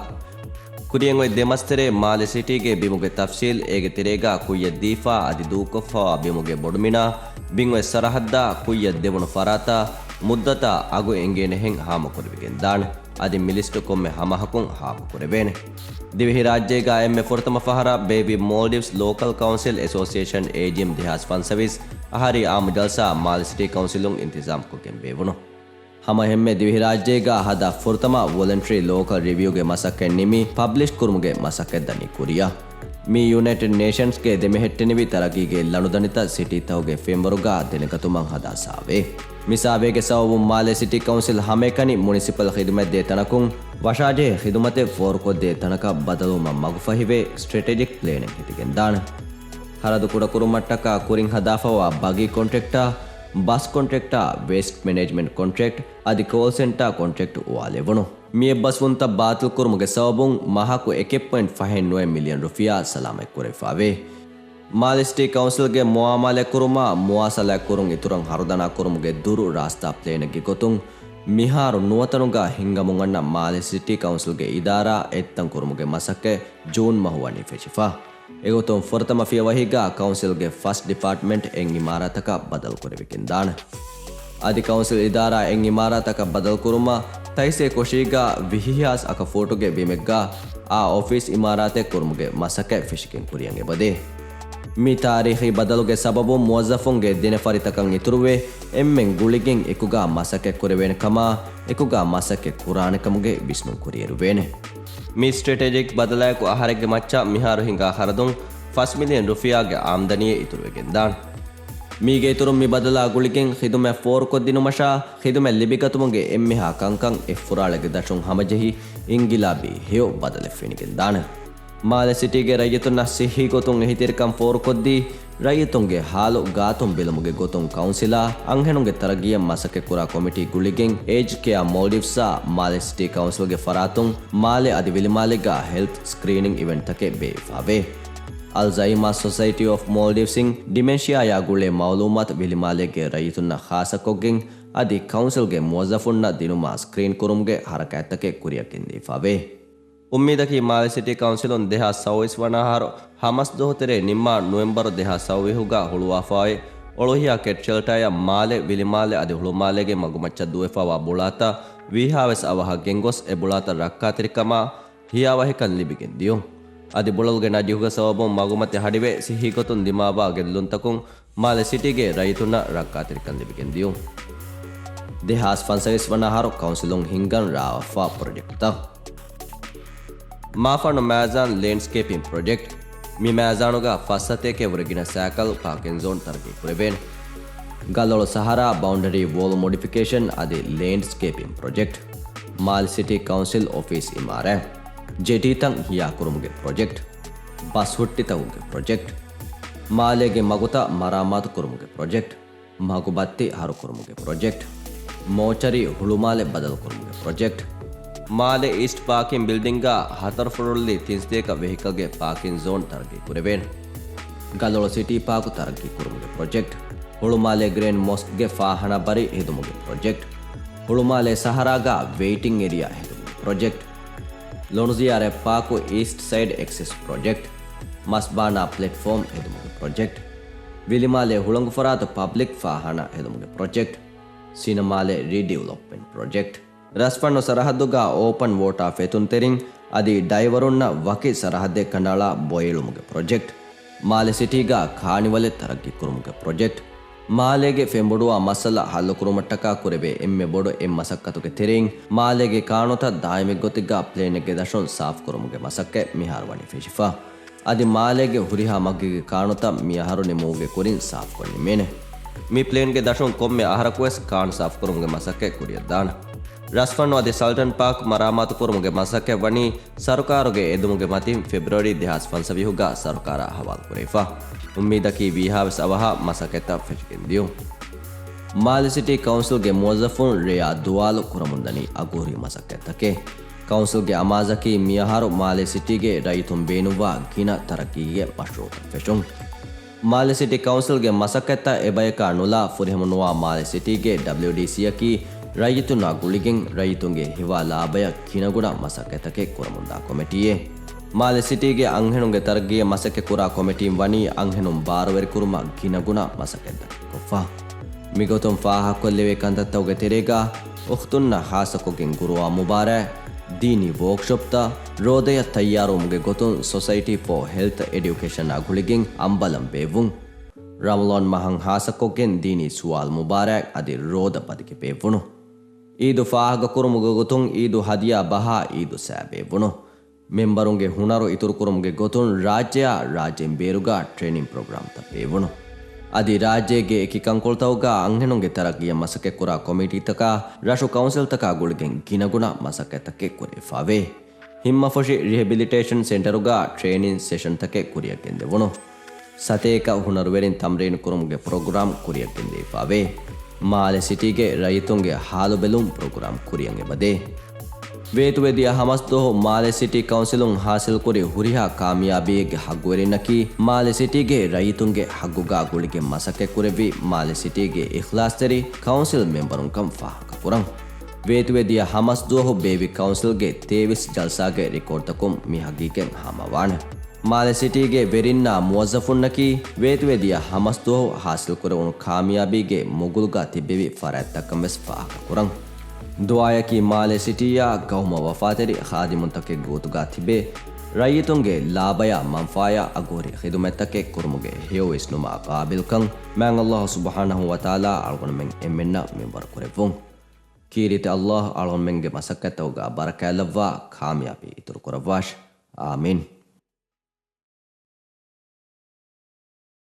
ކުރިއަށް އޮތް ދެ މަސް ތެރޭ މާލެ ސިޓީގެ ބިމުގެ ތަފްސީލް އޭގެ ތެރޭގަ ކުއްޔަށް ދީފާ އަދި ދޫކޮށްފަވާ ބިމުގެ ބޮޑުމިނާ ބިން އޮތް ސަރަހައްދާ ކުއްޔަށް ދެވުނު ފަރާތާ މުއްދަތާ އަގު އެނގޭނެހެން ހާމަކުރެވިގެންދާނެ. އަދި މި ލިސްޓު ކޮންމެ ހަމަހަކުން ހާކު ކުރެވޭނެ. ދިވެހިރާއްޖޭގާ އެންމެ ފުރަތަމަ ފަހަރަށް ބޭބީ މޯލްޑިވްސް ލޯކަލް ކައުންސިލް އެސޯސިއޭޝަން އޭޖީއެމް ދެހާސް ފަންސަވީސް އަހަރީ އާއްމު ޖަލްސާ މާލެ ސިޓީ ކައުންސިލުން އިންތިޒާމްކޮށްގެން ބޭއްވުނު. ހަމައެހެންމެ ދިވެހިރާއްޖޭގާ ހަދާ ފުރަތަމަ ވޮލަންޓަރީ ލޯކަލް ރިވިއުގެ މަސައްކަތް ނިމި ޕަބްލިޝް ކުރުމުގެ މަސައްކަތް ދަނީ ކުރިއަށް. މީ ޔުނައިޓެޑް ނޭޝަންސްގެ ދެމެހެއްޓެނިވި ތަރައްގީގެ ލަނޑުދަނިތައް ސިޓީތަކުގެ ފެންވަރުގާ ދެނެގަތުމަށް ހަދާ ސާވޭ. މި ސާވޭގެ ސަބަބުން މާލެ ސިޓީ ކައުންސިލް ހަމައެކަނި މުނިސިޕަލް ޚިދުމަތް ދޭ ތަނަކުން ވަށާޖެހޭ ޚިދުމަތެއް ފޯރުކޮށްދޭ ތަނަކަށް ބަދަލުވުމަށް މަގުފަހިވޭ ސްޓްރެޓެޖިކް ޕްލޭނެއް ހެދިގެންދާނެ. ޚަރަދު ކުޑަކުރުމަށްޓަކާ ކުރިން ހަދާފަވާ ބަގީ ކޮންޓްރެކްޓާ، ބަސް ކޮންޓްރެކްޓާ، ވޭސްޓް މެނޭޖްމަންޓް ކޮންޓްރެކްޓް އަދި ކޯލް ސެންޓާ ކޮންޓްރެކްޓް އުވާލެވުނު. މި އެއްބަސްވުންތައް ބާތިލްކުރުމުގެ ސަބަބުން މަހަކު އެކެއް ޕޮއިންޓް ފަހެއް ނުވަ މިލިއަން ރުފިޔާ ސަލާމަތްކުރެވިފައިވޭ. މާލެ ސިޓީ ކައުންސިލްގެ މުއާމަލާތްކުރުމާ، މުވާސަލާތްކުރުން އިތުރަށް ހަރުދަނާކުރުމުގެ ދުރު ރާސްތާ ޕްލޭނެއްގެ ގޮތުން މިހާރު ނުވަތަނުގަ ހިންގަމުން އަންނަ މާލެ ސިޓީ ކައުންސިލްގެ އިދާރާ އެއްތަން ކުރުމުގެ މަސައްކަތް ޖޫން މަހު ވަނީ ފެށިފަ. އެގޮތުން ފުރަތަމަ ފިޔަވަހީގަ ކައުންސިލްގެ ފަސް ޑިޕާޓްމަންޓް އެއް އިމާރާތަކަށް ބަދަލުކުރެވިގެންދާނެ. އަދި ކައުންސިލް އިދާރާ އެއް އިމާރާތަކަށް ބަދަލުކުރުމަށް ތައިސޭ ކޮށީގަ ވިހި ހާސް އަކަ ފޫޓުގެ ބިމެއްގަ އާ އޮފީސް އިމާރާތެއް ކުރުމުގެ މަސައްކަތް ފެށިގެން ކުރިއަށް އެބަދޭ. މި ތާރީޚީ ބަދަލުގެ ސަބަބުން މުވައްޒަފުންގެ ދެނެފަރިތަކަށް އިތުރުވެ، އެންމެން ގުޅިގެން އެކުގަ މަސައްކަތް ކުރެވޭނެ ކަމާ، އެކުގަ މަސައްކަތް ކުރާނެ ކަމުގެ ވިސްނުން ކުރިއެރުވޭނެ. މި ސްޓްރެޓެޖިކް ބަދަލާއެކު އަހަރެއްގެ މައްޗަށް މިހާރު ހިނގާ ޚަރަދުން ފަސް މިލިއަން ރުފިޔާގެ އާމްދަނީއެއް އިތުރުވެގެންދާނެ. މީގެ އިތުރުން މި ބަދަލާ ގުޅިގެން ޚިދުމަތް ފޯރުކޮށްދިނުމަށާ، ޚިދުމަތް ލިބިގަތުމުގެ އެންމެހާ ކަންކަން އެއްފުރާޅެއްގެ ދަށުން ހަމަޖެހި އިންގިލާބީ ހެޔޮ ބަދަލެއް ފެނިގެންދާނެ. މާލެ ސިޓީގެ ރައްޔިތުންނަށް ސިއްހީ ގޮތުން އެހީތެރިކަން ފޯރުކޮށްދީ، ރައްޔިތުންގެ ހާލު ގާތުން ބެލުމުގެ ގޮތުން ކައުންސިލާ، އަންހެނުންގެ ތަރައްގީއަށް މަސައްކަތްކުރާ ކޮމިޓީ ގުޅިގެން އޭޖް ކެއާ މޯލްޑިވްސްއާ މާލެ ސިޓީ ކައުންސިލްގެ ފަރާތުން މާލެ އަދި ވިލިމާލެގާ ހެލްތް ސްކްރީނިން އިވެންޓްތަކެއް ބޭއްވިފައިވޭ. އަލްޒައިމާ ސޮސައިޓީ އޮފް މޯލްޑިވްސްއިން ޑިމެންޝިއާޔާ ގުޅޭ މައުލޫމާތު ވިލިމާލޭގެ ރައްޔިތުންނަށް ޚާއްސަކޮށްގެން އަދި ކައުންސިލްގެ މުވައްޒަފުންނަށް ދިނުމާ ސްކްރީން ކުރުމުގެ ހަރަކާތްތަކެއް ކުރިއަށް ގެންދީފައިވޭ. އުއްމީދަކީ މާލެ ސިޓީ ކައުންސިލުން ދެހާސް ސައުވީސް ވަނަ އަހަރު ހަމަސް ދުވަހު ތެރޭ ނިންމާ ނުވެމްބަރު ދެހާސް ސައުވީހުގަ ހުޅުވާފައި އޮޅުހިޔާ ކެޓް ޝެލްޓާޔަށް މާލެ، ވިލިމާލެ އަދި ހުޅުމާލޭގެ މަގުމައްޗަށް ދުވެފައިވާ ބުޅާތައް ވީހާވެސް އަވަހަށް ގެންގޮސް އެ ބުޅާތައް ރައްކާތެރިކަމާ ހިޔާވަހިކަން ލިބިގެން ދިޔުން. އަދި ބުޅަލުގެ ނަޖިހުގެ ސަބަބުން މަގުމަތި ހަޑިވެ ސިއްހީ ގޮތުން ދިމާވާ ގެއްލުންތަކުން މާލެ ސިޓީގެ ރައްޔިތުންނަށް ރައްކާތެރިކަން ލިބިގެން ދިޔުން. ދެހާސް ފަންސަވީސް ވަނަ އަހަރު ކައުންސިލުން ހިންގަން ރާވާފާ ޕްރޮޖެކްޓްތައް. މާފަންނު މައިޒާން ލޭންޑްސްކޭޕިން ޕްރޮޖެކްޓް. މި މައިޒާނުގަ ފަސް ސަތޭކަ ވުރެ ގިނަ ސައިކަލް ޕާކިން ޒޯން ތަރައްގީ ކުރެވޭނެ. ގަލޮޅު ސަހަރާ ބައުންޑަރީ ވޯލް މޮޑިފިކޭޝަން އަދި ލޭންޑްސްކޭޕިން ޕްރޮޖެކްޓް. މާލެ ސިޓީ ކައުންސިލް އޮފީސް އިމާރާތް. ޖެޓީތައް ހިޔާކުރުމުގެ ޕްރޮޖެކްޓް. ބަސް ހުއްޓިތަކުގެ ޕްރޮޖެކްޓް. މާލޭގެ މަގުތައް މަރާމާތު ކުރުމުގެ ޕްރޮޖެކްޓް. މަގުބައްތި ހަރުކުރުމުގެ ޕްރޮޖެކްޓް. މޯޗަރީ ހުޅުމާލެ ބަދަލުކުރުމުގެ ޕްރޮޖެކްޓް. މާލެ އީސްޓް ޕާކިން ބިލްޑިންގ ހަތަރު ފުރޮޅުލީ ތިން ސަތޭކަ ވެހިކަލްގެ ޕާކިން ޒޯން ތަރައްގީ ކުރެވޭނެ. ގަލޮޅު ސިޓީ ޕާކު ތަރައްގީ ކުރުމުގެ ޕްރޮޖެކްޓް. ހުޅުމާލެ ގްރޭންޑް މޮސްކްގެ ފާހަނަ ބަރި ހެދުމުގެ ޕްރޮޖެކްޓް. ހުޅުމާލެ ސަހަރާގަ ވެއިޓިން އޭރިއާ ހެދުމުގެ ޕްރޮޖެކްޓް. ލޮނުޒިޔާރަތް ޕާކު އީސްޓް ސައިޑް އެކްސެސް ޕްރޮޖެކްޓް. މަސްބާނާ ޕްލެޓްފޯމް ހެދުމުގެ ޕްރޮޖެކްޓް. ވިލިމާލެ ހުޅަނގުފަރާތު ޕަބްލިކް ފާހަނަ ހެދުމުގެ ޕްރޮޖެކްޓް. ސިނަމާލެ ރީޑިވެލޮޕްމަންޓް ޕްރޮޖެކްޓް. ރަސްފަންނު ސަރަހައްދުގަ އޯޕަން ވޯޓާ ފެތުންތެރިން އަދި ޑައިވަރުންނަށް ވަކި ސަރަހައްދެއް ކަނޑައަޅާ ބޮއެޅުމުގެ ޕްރޮޖެކްޓް. މާލެ ސިޓީގަ ކާނިވަލެއް ތަރައްގީ ކުރުމުގެ ޕްރޮޖެކްޓް. މާލޭގެ ފެންބޮޑުވާ މައްސަލަ ހައްލުކުރުމަށްޓަކާ ކުރެވޭ އެންމެ ބޮޑު އެއް މަސައްކަތުގެ ތެރެއިން މާލޭގެ ކާނުތައް ދާއިމީ ގޮތެއްގަ ޕްލޭނެއްގެ ދަށުން ސާފުކުރުމުގެ މަސައްކަތް މިހާރު ވަނީ ފެށިފަ. އަދި މާލޭގެ ހުރިހާ މަގުގެ ކާނުތައް މިއަހަރު ނިމުމުގެ ކުރިން ސާފުކޮށްލެވޭނެ. މި ޕްލޭންގެ ދަށުން ކޮންމެ އަހަރަކުވެސް ކާނު ސާފުކުރުމުގެ މަސައްކަތް ކުރިއަށްދާނެ. ރަސްފަންނު އަދި ސަލްޓަން ޕާކް މަރާމާތުކުރުމުގެ މަސައްކަތް ވަނީ ސަރުކާރުގެ އެދުމުގެ މަތިން ފެބްރުއަރީ ދެހާސް ފަންސަވީހުގަ ސަރުކާރަށް ހަވާލުކުރެވިފަ. އުއްމީދަކީ ވީހާވެސް އަވަހަށް މަސައްކަތްތައް ފެށިގެން ދިޔުން. މާލެ ސިޓީ ކައުންސިލްގެ މުވައްޒަފުން ރެޔާ ދުވާލު ކުރަމުންދަނީ އަގުހުރި މަސައްކަތްތަކެއް. ކައުންސިލްގެ އަމާޒަކީ މިއަހަރު މާލެ ސިޓީގެ ރައްޔިތުން ބޭނުންވާ ގިނަ ތަރައްގީގެ މަޝްރޫއުތައް ފެށުން. މާލެ ސިޓީ ކައުންސިލްގެ މަސައްކަތްތައް އެބަޔަކާ ނުލާ ފުރިހަމަނުވާ މާލެ ސިޓީގެ ޑަބްލިއުޑީސީއަކީ ރައްޔިތުންނާ ގުޅިގެން ރައްޔިތުންގެ ހިވާ ލާބަޔަށް ގިނަގުނަ މަސައްކަތްތަކެއް ކުރަމުންދާ ކޮމިޓީއެއް. މާލެ ސިޓީގެ އަންހެނުންގެ ތަރައްގީއަށް މަސައްކަތްކުރާ ކޮމިޓީން ވަނީ އަންހެނުން ބާރުވެރިކުރުމަށް ގިނަގުނަ މަސައްކަތްތަކެއް ކޮށްފަ. މިގޮތުން ފާހަގަކޮށްލެވޭ ކަންތައްތަކުގެ ތެރޭގަ އުޚްތުންނަށް ޚާއްޞަކޮށްގެން ގުރުއާން މުބާރާތް، ދީނީ ވޯކްޝޮޕްތައް، ރޯދަޔަށް ތައްޔާރުވުމުގެ ގޮތުން ސޮސައިޓީ ފޯ ހެލްތް އެޑިއުކޭޝަނާ ގުޅިގެން އަނބަލަން ބޭއްވުން. ރަމަޟާން މަހަށް ޚާއްޞަކޮށްގެން ދީނީ ސުވާލު މުބާރާތް އަދި ރޯދަ ބަދިގެ ބޭއްވުނު. އީދު ފާހަގަކުރުމުގެ ގޮތުން އީދު ހަދިޔާ ބަހާ އީދު ސައި ބޭއްވުނު. މެމްބަރުންގެ ހުނަރު އިތުރުކުރުމުގެ ގޮތުން ރާއްޖެއާ ރާއްޖެއިން ބޭރުގަ ޓްރޭނިން ޕްރޮގްރާމްތައް ބޭއްވުނު. އަދި ރާއްޖޭގެ އެކި ކަންކޮޅުތަކުގަ އަންހެނުންގެ ތަރައްގީއަށް މަސައްކަތްކުރާ ކޮމިޓީތަކާ ރަށު ކައުންސިލްތަކާ ގުޅިގެން ގިނަގުނަ މަސައްކަތްތަކެއް ކުރެވިފައިވޭ. ހިންމަފުށި ރިހެބިލިޓޭޝަން ސެންޓަރުގަ ޓްރޭނިން ސެޝަންތަކެއް ކުރިއަށް ގެންދެވުނު. ސަތޭކަ ހުނަރުވެރިން ތަމްރީނު ކުރުމުގެ ޕްރޮގްރާމް ކުރިއަށް ގެންދެވިފައިވޭ. މާލެ ސިޓީގެ ރައްޔިތުންގެ ހާލުބެލުން ޕްރޮގްރާމް ކުރިއަށް އެބަދޭ. ވޭތުވެދިޔަ ހަމަސްދުވަހު މާލެ ސިޓީ ކައުންސިލުން ހާސިލްކުރި ހުރިހާ ކާމިޔާބީއެއްގެ ހައްގުވެރިންނަކީ، މާލެ ސިޓީގެ ރައްޔިތުންގެ ހައްގުގާ ގުޅިގެން މަސައްކަތްކުރެއްވި މާލެ ސިޓީގެ އިޚްލާޞްތެރި ކައުންސިލް މެމްބަރުންކަން ފާހަގަކުރަން. ވޭތުވެދިޔަ ހަމަސްދުވަހު ބޭއްވި ކައުންސިލްގެ ތޭވީސް ޖަލްސާގެ ރެކޯޑްތަކުން މި ހަގީގަތް ހާމަވާނެ. މާލެ ސިޓީގެ ވެރިންނާ މުވައްޒަފުންނަކީ ވޭތުވެދިޔަ ހަމަސްދުވަހު ހާސިލްކުރެވުނު ކާމިޔާބީގެ މުގުލުގަ ތިއްބެވި ފަރާތްތައްކަން ވެސް ފާހަގަކުރަން. ދުޢާޔަކީ މާލެ ސިޓީއާ ގައުމަށް ވަފާތެރި ޚާދިމުންތަކެއްގެ ގޮތުގަ ތިބޭ، ރައްޔިތުންގެ ލާބަޔާ މަންފާޔާ އަގުހުރި ޚިދުމަތްތަކެއް ކުރުމުގެ ހެޔޮ ވިސްނުމާ ޤާބިލްކަން މާތް ﷲ ސުބްޙާނަހޫ ވަތަޢާލާ އަޅުގަނޑުމެން އެންމެންނަށް މިންވަރު ކުރެއްވުން. ކީރިތި ﷲ އަޅުގަނޑުމެންގެ މަސައްކަތްތަކުގަ ބަރަކާތްލައްވާ ކާމިޔާބީ އިތުރު ކުރައްވާށި. އާމީން.